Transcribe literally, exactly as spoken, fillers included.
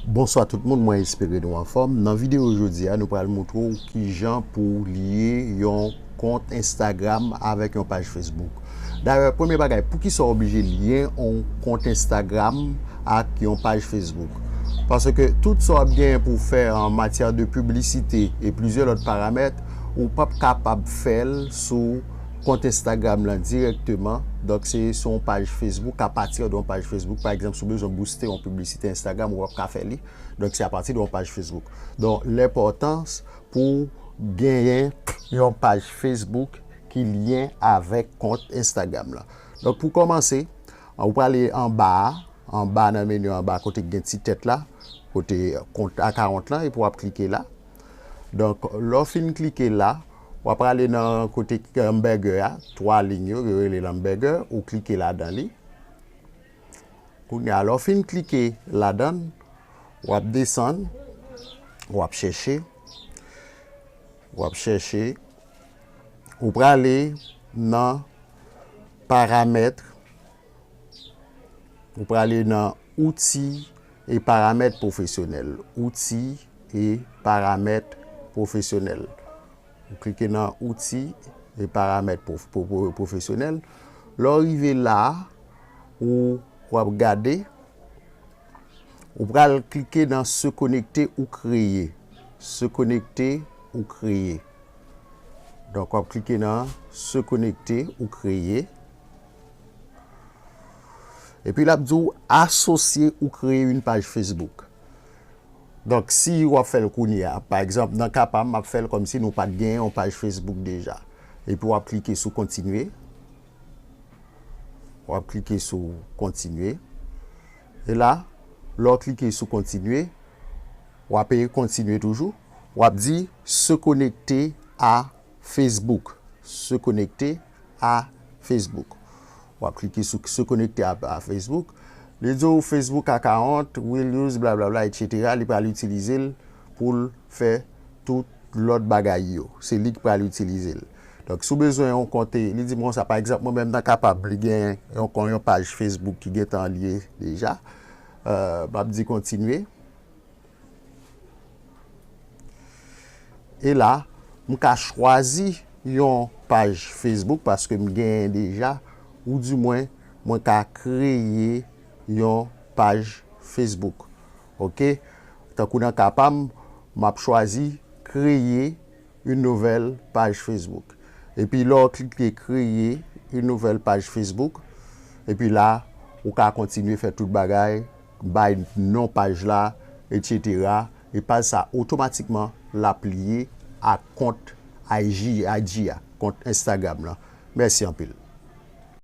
Bonswa tout moun, mwen espere nou anfòm. Nan videyo jodi a, nou pral montre w kijan pou w lye yon kont Instagram avèk yon paj Facebook. Dayè, premye bagay, poukisa w oblije lye yon kont Instagram ak yon paj Facebook? Paske tout sa w ap genyen pou w fè an matyè de piblisite e plizyè lòt paramèt, ou p ap kapab fè l sou kont Instagram lan dirèkteman. Donk, se sou yon paj Facebook, apati de yon paj Facebook. Pa egzanp, si w bezwen booste yon piblisite Instagram, ou p ap ka fè li. Donk, se apati de yon paj Facebook. Donk, lenpòtans pou genyen yon paj Facebook ki lyen avèk kont Instagram lan. Donk, pou kòmanse, ou prale anba a, anba nan meni anba kote ki gen ti tèt la, kote kont akawont lan, epi w ap klike la. Donk, lè w fin klike la, w ap prale nan kote ki hamburger a, twa liy yo, yo rele l hamburger, ou klike ladan li. Kounye a, lè w fin klike ladan l, w ap desann, w ap chèche, w ap chèche, ou prale nan paramèt, ou prale nan outi e paramèt pwofesyonèl. Outi e paramèt pwofesyonèl. Ou klike nan outi e paramèt pwof-, pwo-, pwo-, pwofesyonèl. Lè w rive la, ou, w ap gade, ou pral klike nan se konekte ou kreye. Se konekte ou kreye. Donk, w ap klike nan se konekte ou kreye. Epi l ap di w asosye ou kreye yon paj Facebook. Donk, si w ap fè l kounye a, pa egzanp, nan ka pa m, m ap fè l kòmsi nou pa t gen yon paj Facebook deja. Epi w ap klike sou kontinye. W ap klike sou kontinye. E la, lè w klike sou kontinye, w ap kontinye toujou. W ap di se konekte a Facebook. Se konekte a Facebook. W ap klike sou se konekte a, a Facebook. Li di w Facebook account, will use, blablabla, etsetera. Li pral itilize l pou l fè tout lòt bagay yo. Se li ki pral itilize l. Donk, si w bezwen yon kont, li di m konsa, pa egzanp, mwen menm nan kapab li gen yon, yon paj Facebook ki gentan lye deja. Euh, m ap di kontinye. E la, m ka chwazi yon paj Facebook paske m genyen deja, ou di mwen, mwen ka kreye yon paj Facebook. Oke? Tankou nan ka pa m, m ap chwazi kreye une nouvelle page Facebook. Epi lè w klike kreye une nouvelle page Facebook, epi la, ou ka kontinye fè tout bagay, bay non paj la, etsetera. E paj sa otomatikman l ap lye ak kont I G, I G a, kont Instagram lan. Mèsi anpil.